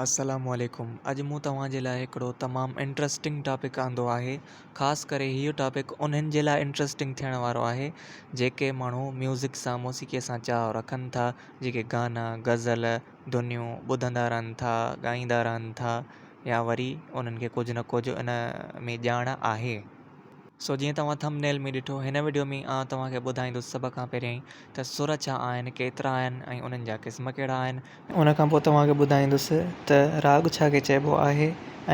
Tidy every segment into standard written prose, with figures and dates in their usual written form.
السلام عليڪم اڄ مون توهان جي لاء هڪڙو تمام انٽرسٽنگ ٽاپڪ آندو آهي خاص ڪري هيء ٽاپڪ انهن جي لاء انٽرسٽنگ ٿيڻ وارو آهي جيڪي ماڻهو ميوزڪ سان موسيقي سان چاهه رکن ٿا جيڪي گانا غزل ڌنيون ٻڌندا رهن ٿا ڳائيندا رهن ٿا يا وري انهن کي ڪجهه نه ڪجهه ان ۾ ڄاڻ آهي. سو جيئن توهان ٿمب نيل ۾ ڏٺو هن وڊيو ۾ آئون توهان کي ٻڌائيندس سڀ کان پهريائين ته سر ڇا آهن، ڪيترا آهن ۽ انهن جا قسم ڪهڙا آهن. ان کان پوء توهان کي ٻڌائيندس ته راڳ ڇا کي چئبو آهي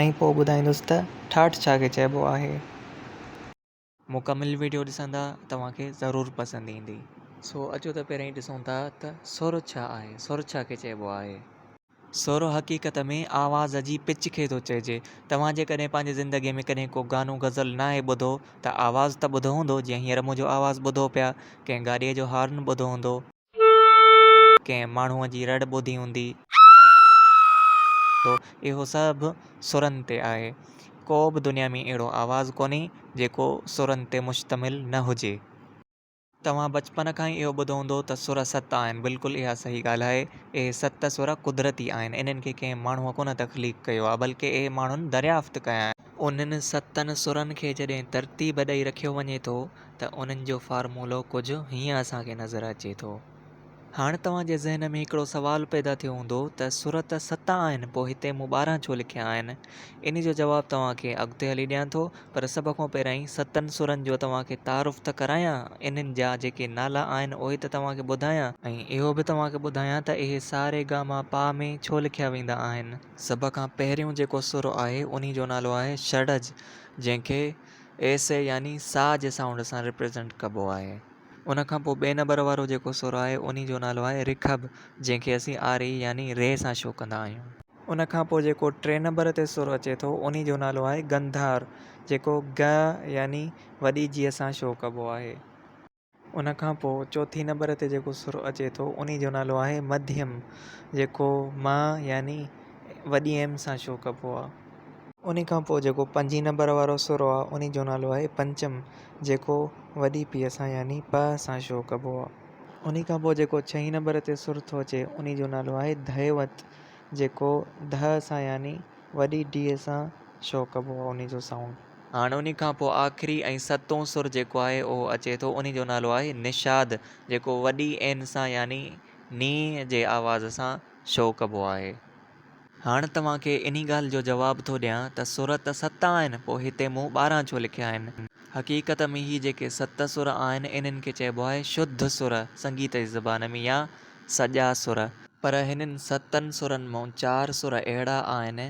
۽ پوء ٻڌائيندس ته ٺاٺ ڇا کي چئبو آهي. مڪمل وڊيو ڏسندا توهان کي ضرور پسند ايندي. سو اچو ته پهريائين ڏسون ٿا ته سر ڇا آهي، سر ڇا کي چئبو آهي. سر حقيقت ۾ آواز جي پچ کي ٿو چئجي. توهان جيڪڏهن پنهنجي زندگيء ۾ ڪڏهن ڪو گانو غزل ناهي ٻڌو ته آواز ته ٻڌو هوندو جيئن هينئر منهنجو آواز ٻڌو پيا، ڪنهن گاڏيء جو هارن ٻڌو هوندو، ڪنهن ماڻهوء جي رڙ ٻڌي هوندي، اهو سڀ سرن تي آهي. ڪو به دنيا ۾ اهڙو آواز ڪونهي جيڪو سرن تي مشتمل نه هجي. توهان بچپن کان ئي اهو ٻڌو هوندو ته سر ست آهن، بلڪل اها صحيح ڳالهه آهي، اهي ست سر قدرتي آهن، انهن کي ڪنهن ماڻهوء ڪونه تخليق ڪيو آهي، بلڪه اهي ماڻهن دريافت ڪيا آهن. انهن ستن سرن کي جڏهن ترتيب ڏئي رکيو وڃي ٿو ته انهن جو فارمولو ڪجهه هيئن اسان کي نظر اچي ٿو. هاڻ توهان جي ذهن ۾ هڪڙو سوال پيدا ٿيو هوندو ته سر ته ست آهن پوء هتي مون 12 ڇو لکيا آهن؟ ان جو جواب توهان کي اڳتي هلي ڏيان ٿو پر سڀ کان پهريائين ستن سرن جو توهان کي تعارف ته ڪرايان، انهن جا جيڪي نالا آهن اهي ته توهان کي ٻڌايان. ۽ اهو به توهان کي ٻڌايان ته اهي سا ري گا ما پا ۾ ڇو لکيا ويندا آهن. سڀ کان پهريون جيڪو سر آهي انهي جو نالو آهي شڙج جنهن کي ايس اي يعني سا جي سائونڊ سان ريپريزنٽ ڪبو آهي. ان کان پوء ٻئي نمبر وارو جيڪو سر آهي انهي جو نالو آهي رکب جنهن کي اسين آر اي يعني ري سان شو ڪندا آهيون. ان کان پوء جيڪو ٽئين نمبر تي سر اچي ٿو انهي جو نالو آهي گنڌار جيڪو گ يعني وڏي جيء سان شو ڪبو آهي. ان کان پوء چوٿين نمبر تي جيڪو سر اچي ٿو انهي جو نالو آهي مڌيم جيڪو م يعني وڏي ايم سان شو ڪبو آهي. انهي کان پوء جيڪو پنجين نمبر وارو سر آهي انهي جو نالو آهي پنچم جيڪو وڏي پيء سان يعني پ سان شو ڪبو آهي. انهي کان پوء جيڪو ڇهين نمبر تي سر ٿو اچي انهي جو نالو آهي ڌيوت جيڪو ڌ سان يعني وڏي ڊي سان شو ڪبو آهي انهي جو سائونڊ. هاڻ انهي کان پوء آخري ۽ ستون سر جيڪو آهي اهو اچي ٿو انهي جو نالو آهي نشاد جيڪو وڏي اين سان يعني ني جي آواز سان شو ڪبو آهي. هاڻ توهان کي انهي ڳالهه جو جواب ٿو ڏيان ته سر ته ست آهن پوء هتي مون 12 ڇو لکيا آهن. حقيقت ۾ هي جيڪي ست سر آهن انهن کي چئبو آهي شڌ سر سنگيت جي زبان ۾ يا سڄا سر. پر هنن ستن سرن مئون چار سر اهڙا آهن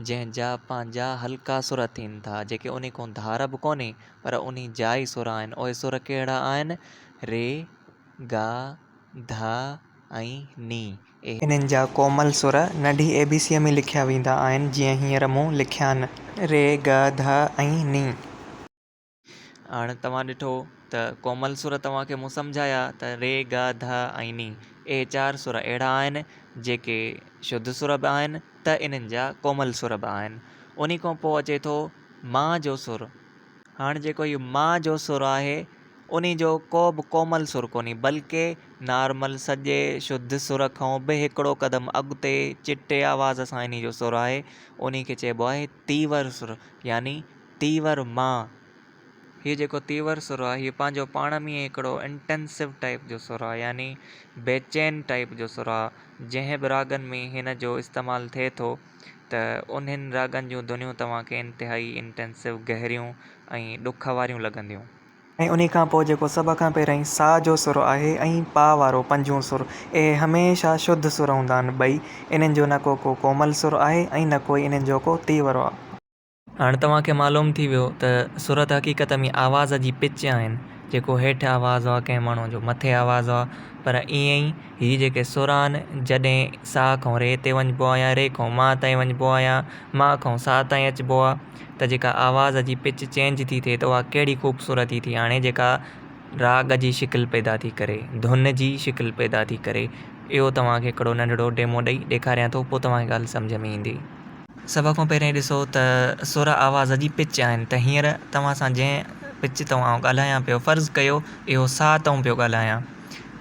جنهن جا پنهنجا هلڪا سر ٿين ٿا جيڪي انهي کون ڌار به ڪونهي پر انهي جا ئي سر آهن اهي سر ڪهڙا آهن ري، گا، ڌا ۽ ني. اهي. انهن جا ڪومل سر ننڍي اي بي سيء ۾ لکيا ويندا آهن، جيئن هينئر مون لکيا آهن. ري، گه، ڌ ۽ ني. هاڻ توهان ڏٺو ته ڪومل سر توهان کي مون سمجهايا ته ري، گه، ڌ ۽ ني اهي چار سر اهڙا آهن جيڪي شڌ سر به آهن ته انهن جا ڪومل سر به آهن. انهي کان پوء اچي ٿو مان جو سر. هاڻ جيڪو هي مان جو سر آهي انهي جو ڪو به ڪومل سر ڪونهي بلڪه نارمل سڄي شڌ سر کان به هڪڙو قدم اڳتي چٽي آواز سان انهي جو سر آهي انهي کي چئبو آهي تيور سر يعني تيور مان. هي جيڪو تيور سر آهي هي پنهنجو پاڻ ۾ ئي هڪڙو انٽينسو ٽائيپ جو سر آهي يعني بيچين ٽائيپ جو سر آهي جنهن به راڳن ۾ هن جو استعمال ٿئي ٿو ته انهن راڳن جون ڌنيون توهان کي انتهائي انٽينسو، گهريون ۽ ڏک واريون لڳنديون. ۽ انهي کان پوء جيڪو سڀ کان پهرئين سا جو سر آهي ۽ پا وارو پنجون سر، اهي هميشه شڌ سر هوندا آهن ٻئي، انهن جو نه ڪو ڪو ڪومل سر آهي ۽ نه ڪوئي انهن جو ڪو تيور آهي. هاڻ توهان کي معلوم ٿي ويو ته سر ته حقيقت ۾ آواز جي پچ آهن، جيڪو هيٺ آواز آ ڪنهن ماڻهوء جو مٿي آواز آ، پر ائين ئي هي جيڪي سر آهن جڏهن سا کان ري تي وڃبو آ يا ري کان ما تائين وڃبو آ يا ما کان سا تائين اچبو آ ته جيڪا آواز جي پچ چينج ٿي ٿئي ته اها ڪهڙي خوبصورتي ٿي آڻي جيڪا راڳ جي شڪل پيدا ٿي ڪري، ڌن جي شڪل پيدا ٿي ڪري. اهو توهان کي هڪڙو ننڍڙو ڊيمو ڏئي ڏيکاريان ٿو پوء توهان کي ڳالهه سمجهه ۾ ايندي. سڀ کان پهرين ڏسو ته سر آواز جي پچ آهن ته هينئر توهان سان جنهن پچ تون آئون ڳالهايان پيو فرض ڪيو اهو سا تون پيو ڳالهايان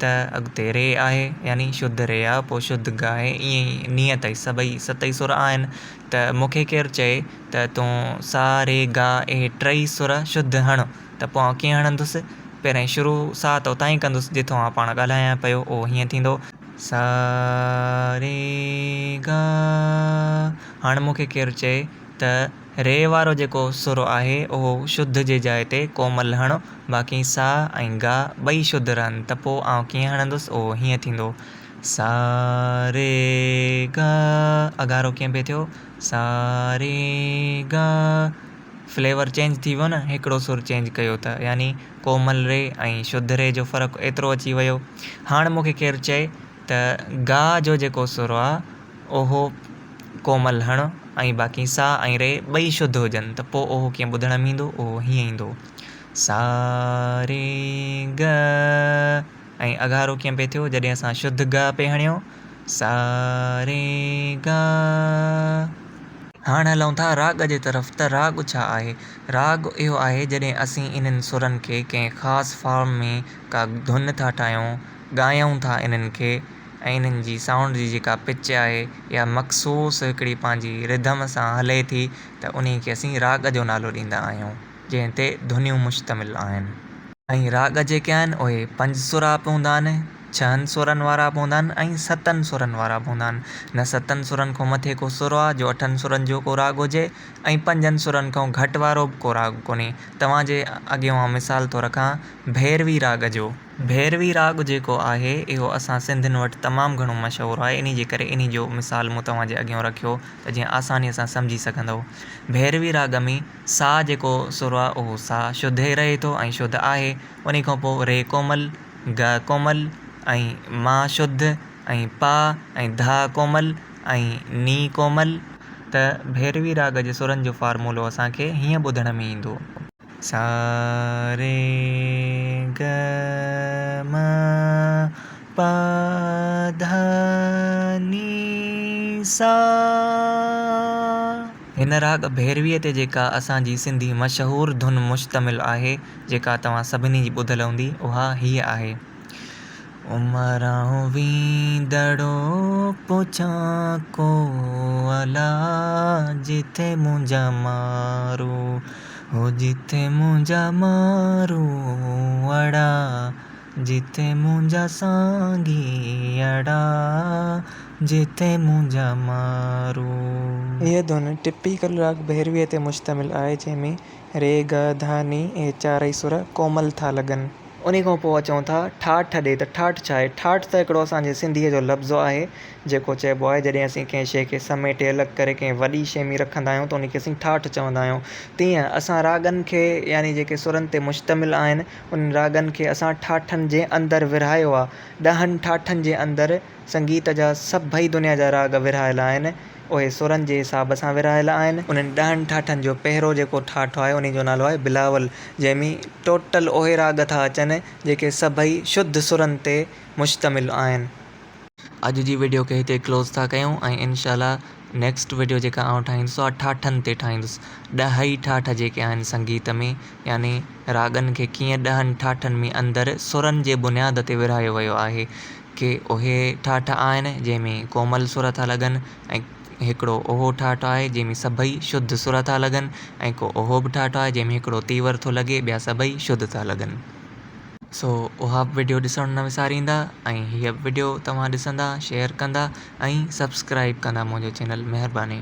ته اڳتي ري آهي يعني شڌ ري آ پوء شڌ گا آهي ائين ئي نيت ئي سڀئي ست ئي سر آهن ته مون کي ڪير چئي ته تون سا ري گا اهي ٽئي سر شڌ هڻ ته پوء آئون ڪيئن هڻندس پهريائين شروع سا ته اتان ئي ڪندس جتان آئون پاڻ ڳالهايان پيو اهو هيئن ٿيندو. سا ري گا هاڻ مون کي ڪير چئي ته ري وارو جيڪو سر آهي اهو شڌ جي جاء تي ڪومل هڻ باقي سا ۽ گا ٻئي شڌ رهن ته پوء آئون ڪيئن هڻندس اهو هيئن ٿيندو سا ري گا اگهارو ڪيئن پئي ٿيو سا ري گا فليور چينج ٿي ويو نه هڪڙو سر چينج ڪيو ته يعني ڪومل ري ۽ شڌ ري جو فرق ايترو اچي ويو هاڻ مون کي ڪير چئي ته گا جو جيڪو سر آ اهو ڪومل هڻ ۽ باقي سا ۽ ري ٻئي شڌ هجن ته پوء اهو ڪيئن ٻڌڻ ۾ ايندو؟ اهو هيئن ايندو، سا ري گه ۽ اگهارو ڪيئن پئي ٿيو جڏهن اسان شڌ گه پئي هڻيو، سا ري گا. هاڻ هلون ٿا راڳ جي طرف ته راڳ ڇا آهي؟ راڳ اهو آهي جڏهن اسين انهن سرن کي ڪنهن خاص فارم ۾ ڪا ڌن ٿا ٺاهيون، ڳايون ٿا انهن کي ۽ انهن جي سائونڊ جي جيڪا پچ آهي اها مخصوص هڪڙي پنهنجي رڌم سان هلي ٿي ته انهي کي اسين راڳ جو نالو ڏيندا آهيون جنهن تي ڌنيون مشتمل آهن. ۽ راڳ جيڪي آهن اهي پنج سرا به هوندا آهن، ڇهن سرن وارا به هوندا آهن ۽ ستن سرن وارا به هوندا آهن. نه ستن سرن کان مٿي ڪو سر آهي جو اٺن سرن جو ڪو راڳ هجي ۽ پنجن سرن کان گهٽ وارو به ڪو راڳ ڪونهي. توهان جي اڳيون آئون مثال ٿو رکان ڀيروي راڳ جو. ڀيروي راڳ جيڪو آهي اهو اسان سنڌين وٽ تمام گهڻو مشهور آهي انهي جي ڪري انهي جو مثال مون توهان جي اڳيون رکيو ته جيئن آساني سان سمجهي سگهندؤ. ڀيروي راڳ ۾ سا جيڪو سر آهي اهو سا شڌ ئي رهي ٿو ۽ شڌ آهي انهي کان پوء ري ڪومل، گا ڪومل ۽ ما شڌ ۽ پا ۽ ڌا ڪومل ۽ ني ڪومل. ته ڀيروي راڳ جي سرن جو فارمولو اسان کي هيئن ٻڌڻ ۾ ايندو. سا ري گه م پ ڌ ني سا. هن راڳ ڀيرويء تي جيڪا اسان جي سنڌي مشهور ڌن مشتمل آهي، جيڪا توهان سڀني جي ٻڌل هوندي، اها هيء آهي. عمران ويندڙو پڇان ڪو الا جٿي منهنجا مارو هو جٿي منهنجا مارو اڙا جٿي منهنجا سانگي اڙا جٿي منهنجا مارو. هيء ڌن ٽپيڪل راڳ ڀيرويء تي مشتمل آهي، جنهن ۾ ري، گا، ڌا، ني اهي چارئي سر ڪومل ٿا لڳن. انهي کان پوء اچون ٿا ٺاٺ ڏي ته ٺاٺ ڇا آهي؟ ٺاٺ ته هڪڙو اسان جي سنڌيء جو لفظ آهي، جيڪو چئبو آهي جڏهن اسين ڪنهن شيء کي سميٽي الڳ ڪري ڪنهن وڏي شيء ۾ رکندا آهيون ته ان کي اسين ٺاٺ چوندا آهيون. تيئن اسان راڳن کي يعني جيڪي سرن تي مشتمل آهن، انهن راڳن کي اسان ٺاٺن جي اندر ورهايو آهي. ڏهن ٺاٺن جي اندر سنگيت جا سڀئي دنيا جا راڳ ورهايل آهن. اهي سرن جي حساب سان ورهايل آهن. انهن ڏهن ٺاٺن جو پهريون جيڪو ٺاٺ آهي انهي جو نالو آهي بلاول جنهن ۾ ٽوٽل اهي راڳ ٿا اچن جيڪي سڀئي شڌ سرن تي مشتمل آهن. اڄ جي وڊيو کي هتي ڪلوز ٿا ڪيون ۽ انشاء الله نيڪسٽ وڊيو جيڪا آئون ٺاهيندس اها ٺاٺن تي ٺاهيندس ڏهه ئي ٺاٺ جيڪي آهن سنگيت ۾ يعني راڳن کي ڪيئن ڏهن ٺاٺن ۾ اندر سرن جي بنياد تي ورهايو ويو آهي ڪي اهي ٺاٺ آهن جنهن ۾ ڪومل سر ٿا لڳن ۽ هڪڙو اهو ٺاٺ آهي جنهن ۾ سڀئي شڌ سر ٿا لڳن ۽ ڪو اهو به ٺاٺ آهي جنهن ۾ هڪڙو تيور ٿو لڳي ٻيا سڀئي شڌ ٿا لڳن. سو اها به وڊيو ڏسڻ نه وساريندا ۽ هيء به وڊيو توهان ڏسندا شيئر ڪندا ۽ سبسڪرائيب ڪندا منهنجو چينل مهرباني.